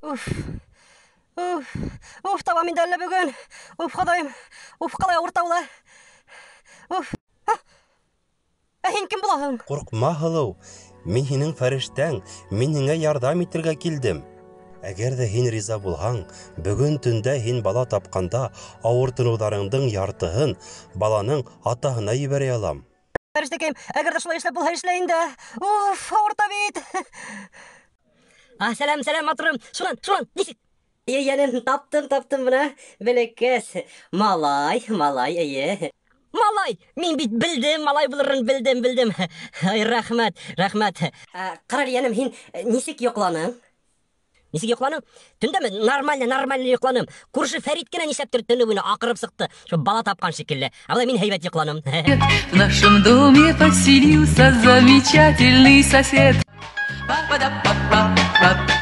Уф. Уф. Уф, табам инде әллә бөгөн. Уф, Хоҙайым. Уф, ҡалай ауырта ул. Уф. Ә һин кем булаһың? Ҡурҡма, һылыу. Мин һинең фәрештәң, мин һиңә ярҙам итергә килдем. Әгәр ҙә һин риза булһаң, бөгөн төндә һин бала тапҡанда ауыртыныуҙарыңдың яртыһын баланың атаһына ебәрә алам. Фәрештәкәйем, әгәр ҙә шулай эшләп булһа, эшлә инде. Уф, ауырта бит. А, сәләм, сәләм, матурым. Шунан, шунан, нисек? Эйе, йәнем, таптым, таптым бына. Бәләкәс. Малай, малай, эйе. Малай! Мин бит белдем, малай булырын белдем, белдем. Ай, рәхмәт, рәхмәт. Ҡара әле, йәнем, һин нисек йоҡланың? Нисек йоҡланың? Төндәме? Нормально, нормально йоҡланым. Күрше Фәрит кенә нишләптер төнө буйына аҡырып сыҡты. Шул бала тапҡан шикелле. Ә былай мин һәйбәт йоҡланым. В нашем доме поселился замечательный сосед. Па-па-да-па-па-па.